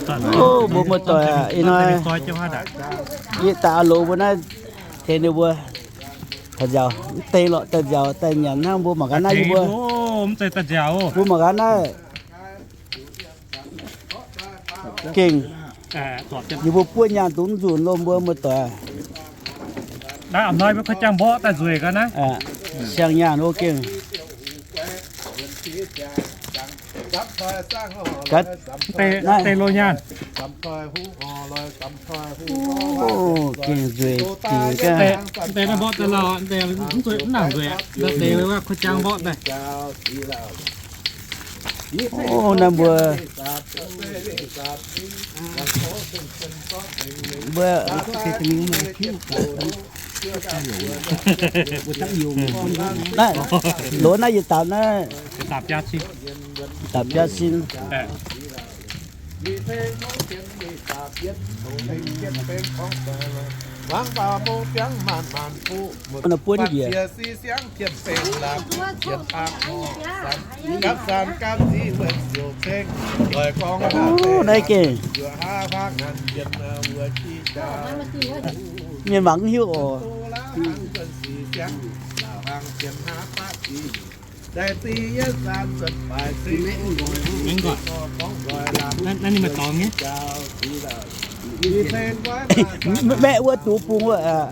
Mbuo muoz-doic ih hnoi yie daaih a'lox mbuo naaiv tengx ninh mbuo taux nziaaux, mv deix lorqc daaih nziaaux daaih nyanc hnangv. Mbuo mangc gaax naaiv yie mbuo, mbuo mangc gaax naaiv gengh, yie mbuo buov nyaanh dungx nzunc loh mbuo muoz-doic. Siang nyaanh o gengh. Gengh nzueic dingc gaax. O, naaiv mbuo, mbuo, naaiv, loz naaiv yietc dapc naaiv, dapc biaa sin. Naaiv buonv njiec. Naaiv gengh mienh mangc mv hiuv oc. Maeqv wuov duqv bung wuov aqv.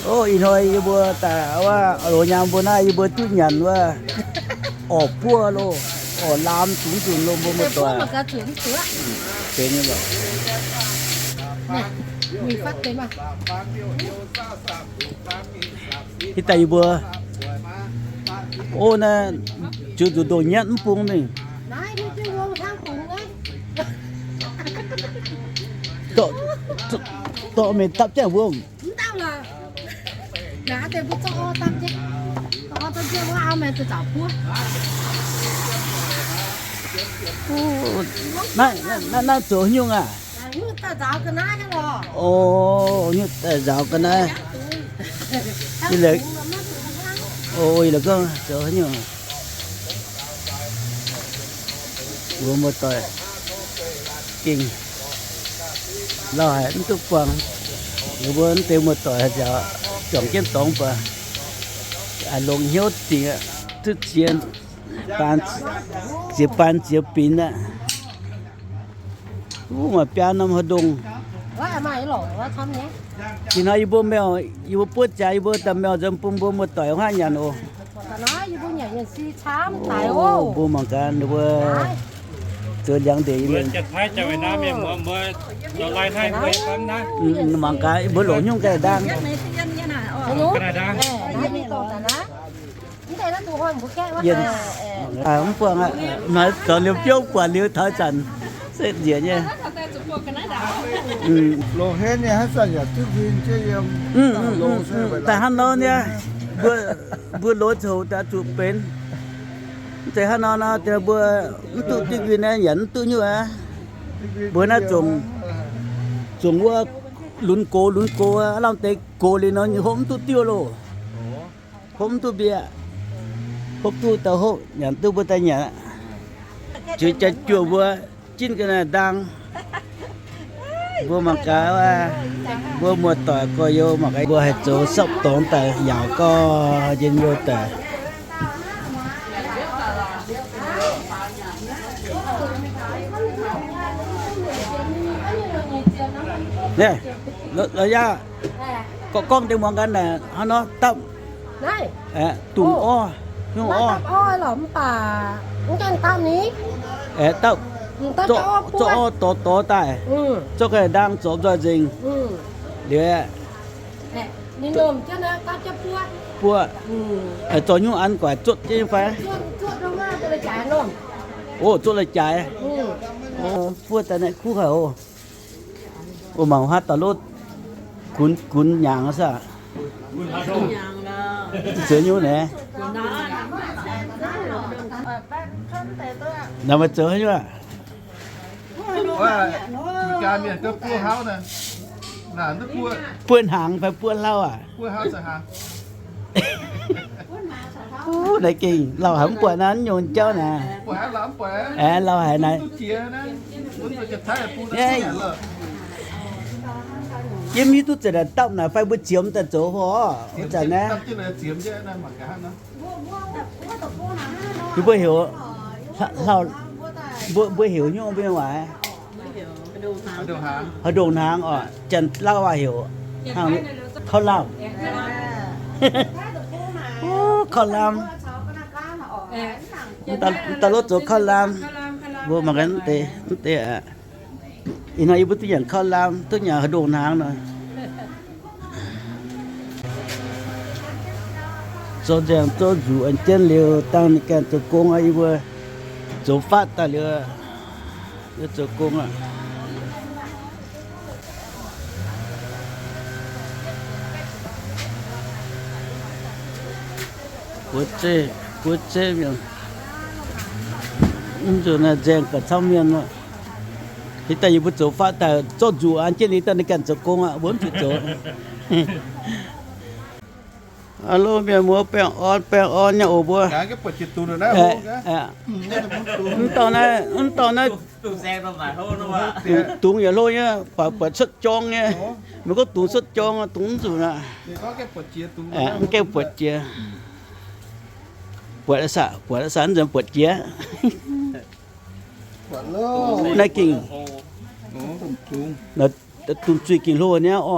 O, ih hnoi yie mbuo daaih wuov loz nyaam mbuo naaiv yie mbuo duqv nyanc wuov orqc buov loh, orqc laam zungv zunc loh mbuo muoz-doic. Hitv daaih yie mbuo, o, naaiv ziouc nzuqc ndoh nyietv mv bung mingh. Dorh mingh dapv jienv wongh. Naaiv, naaiv zoux haaix nyungc aqv? O, nyungc daaih nzaaux ga'naaiv. Yie lorqc, o, yie lorqc gorngv zoux haaix nyungc. Mbuo muoz-doic gengh lauh haic mv duqv buangh. Ninh mbuo mv deix muoz-doic haaix ziouc juangc jienv dorngx baac longc hnyouv dingc aqv, duqv ziex, ziex baan ziex binc aqv. Wuov maaih biaa norm haaix ndongh. Ih hnoi yie mbuo mèo, yie mbuo buov jaax, yie mbuo daaih mèo nzuonx bun mbuo muoz-doic hnangv nyanc oc. Mbuo mangc gaax ninh mbuo zoux liangx ndeic. Mangc gaax mbuo longc nyungc ga'naaiv ndaang. Mv buangh aqv, maiv zoux liuz biouv buatc liuz taux zanc se nzieqc nyei. Daaih hnangv nor nyei, mbuo loz coc daaih zuqc benx. Mv zeiz hnangv nor nor, mbuo mv duqv diuv nquin naaiv yaac mv duqv nyungc aqv. Mbuo naaiv zungv wuov lunx gox lunx gox, lamh deix gox liuz nor hopv mv duqv diuv loh. Hopv mv duqv mbiaeqv, hopv duqv daaih hopv, nyanc duqv mbuo daaih nyanc. Zueiz jaax juoh mbuo jinv ga'naaiv ndaang. Mbuo mangc gaax, mbuo muoz-doic gorx-youz mangc gaax, mbuo haih zoux sapv dorngx daaih yaauc gau, njien-youh daaih. La'yaah, gorngv deix muangx gaax naaic hnangv nor dapv. Dungz orv, nyungc orv. Aeqv, dapv zorqv orv dorh dorh daaih, zorqv ga'naaiv ndaang zorpc nzoih nzengc. Liuz aeqv, buoqv, zorqv nyungc an guaix zuotv jienv fai? O, zuotv lai-jaaix. O, buov daaih naaiv kuv haic oc. O, mangc haaix dauh lov gunx gunx nyaangx saah? Zoux nyungc naaiv. Naaiv meih zoux haaix nyungc aqv? Buov hnaangx fai buov hlauv aac? Naaiv gengh lauh haic mv buatc naaiv nyungc jauv naaic. Aeqv, lauh haic naaic. Yie mv hiuv duqv za'gengh dapv naaic fai mbuo ziemx daaih zoux hoc. Wuov zanc naaiv yie mbuo heuc, mbuo, mbuo heuc nyungc mbuo waac, haaix ndongc hnaangx oc, janx-lauv waac heuc kauv lamh. Kauv lamh. Mv daaih lov zoux kauv lamh. Mbuo mangc gaax mv deix, mv deix aqv. Ih hnoi yie mbuo duqv nyanc kauv lamh, duqv nyanc haaix ndongc hnaangx nor. Zoux nzaeng zoux nzuqc an jienv liuz, dangh ninh ganh zoux gong aqv. Yie mbuo zoux fatv daaih liuz, yie zoux gong aqv. Buoz zeiv, buoz zeiv mienh, mv nzunc naaiv nzaeng gauh camv mienh oc. Hitv daaih yie mbuo zoux fatv daaih zorqv nzuqc an jienv liuz, dangh ninh ganh zoux gong aqv, mbuo mv zuqc zoux. Aa, lo mienh muoz baengh orn, baengh orn nyei oc mbuo. Mv dauh naaiv, mv dauh naaiv, dungz yaac hlo nyei, buatc cuotv jorng nyei. Meih gorngv dungz cuotv jorng, dungz mv nzunc aqv. Mv gaengh buatc jiex. Buatc aqv, buatc aqv, mv nzunc buatc jiex. Naaiv gengh, dungz zuiz gengh hlo niaa oc.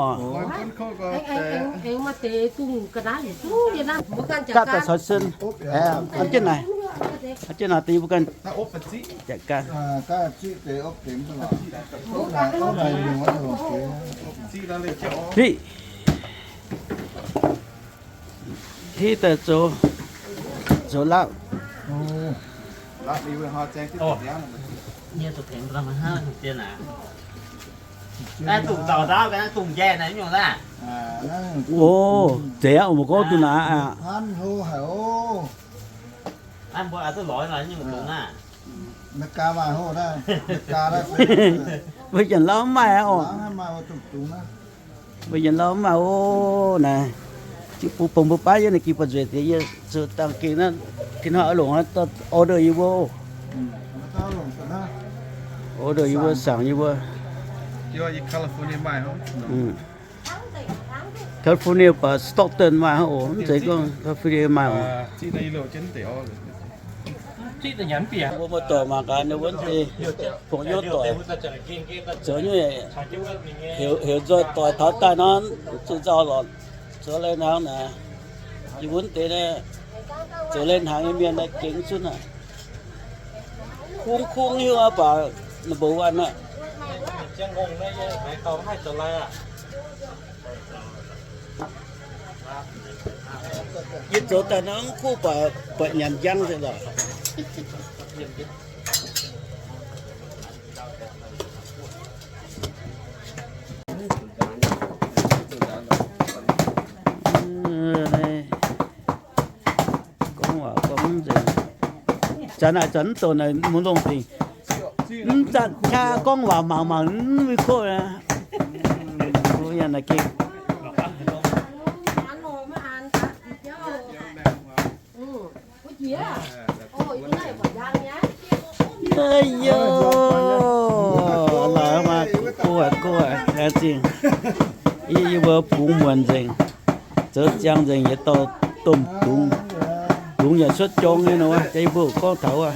Gapv daaih caux sen, an jienv naaic, an jienv naaic deix mbuo ganh jatv ganh. Hiv, hiv daaih zoux, zoux lapv. O, zeiz aqv, meih gorngv duqv naaic aqv. Mbuo Janx-Lauv mv maaih aqv oc. Mbuo Janx-Lauv mv maaih oc naaic. Bungx mbuo baav yie naaic gengh buatc nzueic deix, yie zoux dangh gengh naaiv, tin hnoi oix longc order yie mbuo oc. Order yie mbuo, saangc yie mbuo. California baac Stockton maaih hnangv oc. Mv zeiz gorngv California maaih oc. Mbuo muoz-doic mangc gaax ninh wuov deix, fongc youv doic zoux nyei, heuc nzoih doic taux daaih nor, zuqc nzauh lorqc. Zoux lai hnaangx naaic, yie mbuo wuov deix naaiv, zoux lai hnaangx nyei mienh naaiv gengh zunv aqv. Kungx kungx hiuv aqv baac number one aqv. Yie zoux daaih nor mv kuv baac buatc nyanc njang nzengc lorqc. Gorngv waac gorngv mv nzengc. Zanc naaic zanc mv douc naaic mbuo longc dingc. Mv zanc qaqv gorngv waac mangc mangc mv wuov koqv aqv. Mbuo yangh naaic gengh. Aa, yoh, laaix maaih go haic, go haic, laengz zingh. Yie, yie mbuo bungx muonc nzengc, zoux ziangx nzengc, yietc dauh domh dungz, dungz yaac cuotv jorng nyei nor, jaax yie mbuo gorngv taux wuov.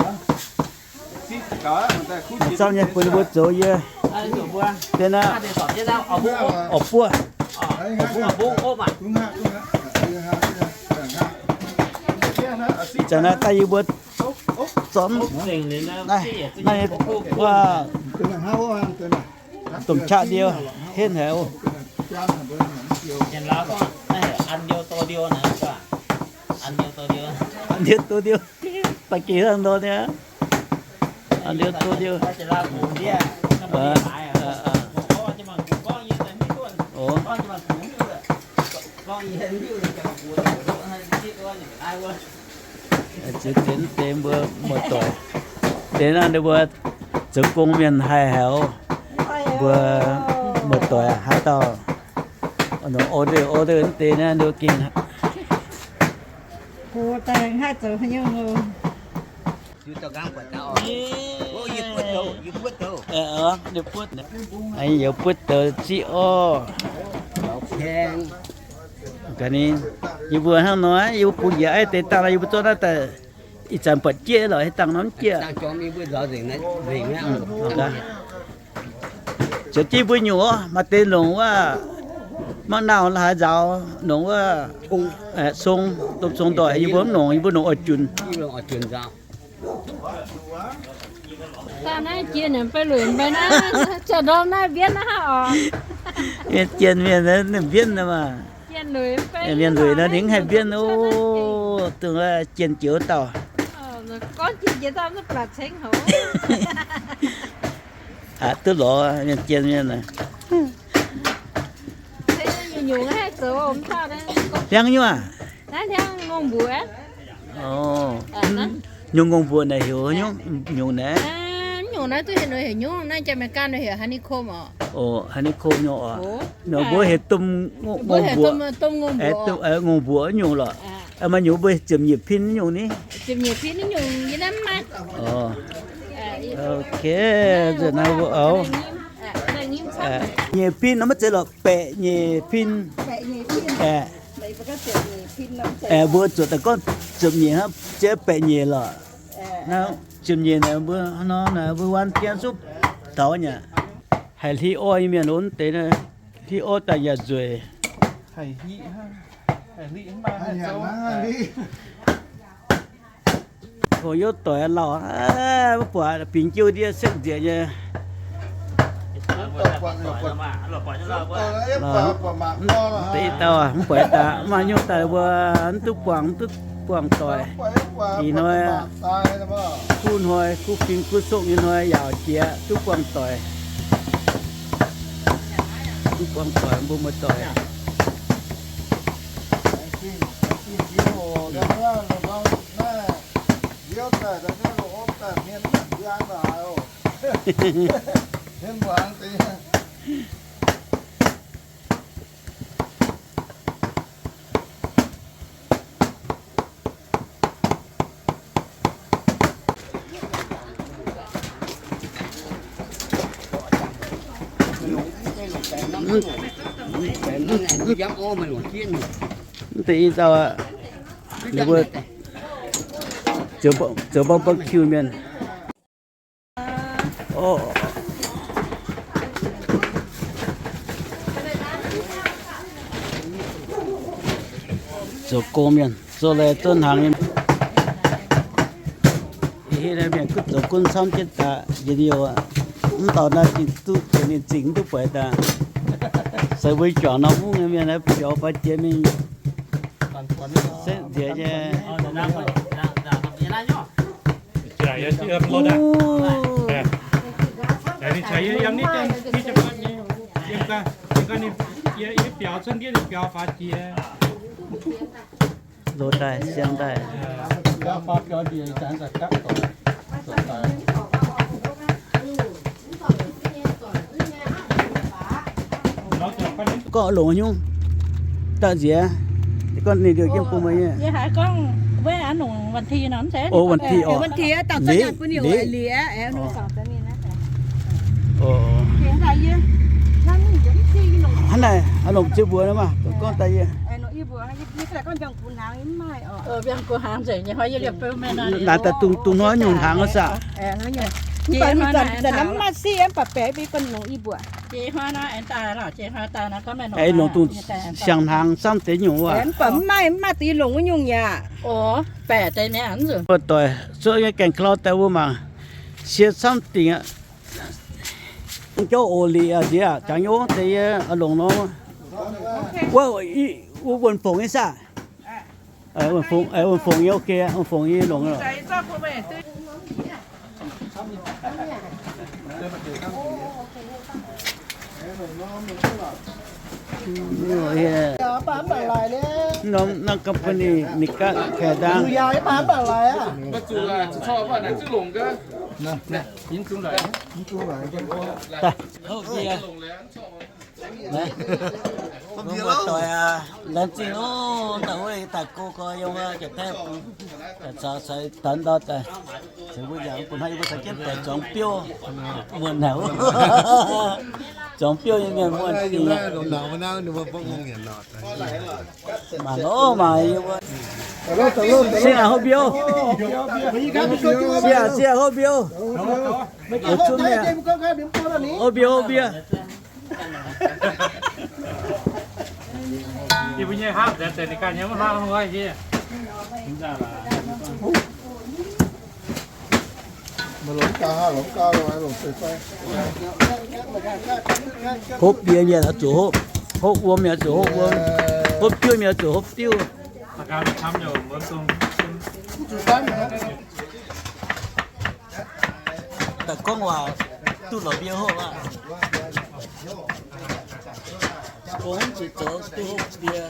Maaih camv nyei bun yie mbuo zoux yie. Dien aqv, orqc buov, zanc naaiv daaih yie mbuo zornv naaiv, naaiv nyei wuov domh qaqv ndie henv haic oc. An ndie doh ndie, da'gengh hnangv nor niaa. An ndie doh ndie. Ziex deix deix mbuo muoz-doic, deix naaiv ninh mbuo Zoux gong mienh haih haic oc. Mbuo muoz-doic haaix dauh order order wuov deix naaiv nduov gengh youz buotv douz ziqv orv. Ga'naaiv, yie mbuo hnangv nor, yie mbuo bungx njiec aiv deix dangh nor, yie mbuo zorqv naaiv daaih ih zanc buatc jieqv lorqc, haaix dangh nor mv jieqv. Zoux jienv mbuo nyungc orv, maaih deix longc wuov mangv nauh la'haaix nzaaux, longc wuov song, domh song ndoih, yie mbuo mv longc, yie mbuo longc oix junc. Dangh naaiv jiex naaic, mv bei lueic mv bei naaiv, caux ndorm naaiv mbienv naaiv hnangv oc. Mienh jien mienh naaiv ninh mbienv naaiv maah. Mienh lueic naaiv ninh mv haih mbienv oc. Dongh jien jiex wuov dauh. Gorngv jien jiex dauh mv baac cengx hoc. Aqc duqv lorz mienh jien mienh. Hliangv nyungc aqv. Naaiv hliangv ngongh mbuoqc. Nyungc ngongh mbuoqc naaic heuc nyungc naaiv. Nyungc naaiv duqv heuc, heuc nyungc naaiv, Jaa-Me-li-gan heuc honeycomb oc. Oc, honeycomb nyungc oc. Mbuo heuc domh ngongh mbuoqc, ngongh mbuoqc nyungc lorqc. Maaih nyungc mbuo ziepc nyeic pin nyungc ni. Ok, nzunc naaiv mbuo oix nyeic pin nor maiv zeiz lorqc, baeqc nyeic pin. Mbuo zuotc daaih gorngv ziepc nyeic hnangv, jiex baeqc nyeic lorqc. Ziepc nyeic naaic mbuo nor naaic mbuo waan jienv suv taux nyei. Haih hli orv nyei mienh lunx deix, hli orv daaih yaac nzueic. Houc youv doic lauh, mv buatc bingx jiu ndiev sekv nzieqc nyei. Deix dauh mv buatc daaih maaih nyungc daaih mbuo mv duqv buangh, mv duqv buangh doic. Ih hnoi kuv hnoi, kuv fing kuv sokv nyei hnoi yaac jiex duqv buangh doic. Duqv buangh doic mbuo muoz-doic. Mv deix i dauh ninh mbuo zoux barbecue mienh. Zoux gong mienh, zoux leiz zoux hnaangx nyei. Ih hitv naaiv mienh gunv zoux gunv camv jienv daaih njien-youh aqv. Mv dauh naaiv zingh duqv, ninh zingh mv duqv buatc daaih. Seix mbuo juangc norm mungv nyei mienh naaiv biaux faaux jiex mingh setv nziex nyei. Loz daaih siang daaih. Gorngv longc nyungc daaih nziex, gorngv ninh liouh jienv bun meih nyei. Yie haiz gorngv wuov a'hnungc วันที่ nor, mv zeiz? O, วันที่ oc. วันที่ dauh zorqv nyanc bun ninh liuz. Hnangv naaic, a'hnungc ziouc mbuox nor maah, gorngv daaih yie. Naaic daaih dungh dungh hnoi nyungc hnaangx aqv saah. Aengx longc dungh siang-hnaangx camv deix nyungc wuov. Mv baac mv maaih, mv maaih deix longc wuov nyungc yaac. Mbuo doic zuov nyei gaengh ka'lauh daaih mbuo mangc, sie camv dingc aqv. Jauv oc lic aqv nziex aqv, jangx nyei deix yie longc nor. Wuov, wuov wuonh fongc nyei saah? Wuonh fongc nyei, ok, wuonh fongc nyei longc. Norm company ninh ganh kaeqv dangh. Daaih. Mbuo muoz-doic aac, laengz zingh oc. Daaih wuov daaih go gorx yiem wuov jiex daaih, daaih caux sai danx ndau daaih. Ceix mbuo yaac bun hnangv yie mbuo caux jienv doic zuangx biouv, muonh haic wuov. Zuangx biouv nyei mienh muonh dingc. Mangc oc, mangc yie mbuo. Sieqv aac, hopv mbiouv. Sieqv aac, sieqv aac, hopv mbiouv. Hopv mbiouv, hopv mbiouv. Yie mbuo nyei hnangv nzengc, deix ganh nyei mv hnangv hnoi hieh. Hopv mbie mienh oix zuqc hopv, hopv wuom mienh oix zuqc hopv wuom, hopv diuv mienh oix zuqc hopv diuv. Daaih gorngv waac duqv lorz mbie hopv aqv. Gorngv zuqc zoux duqv hopv mbie.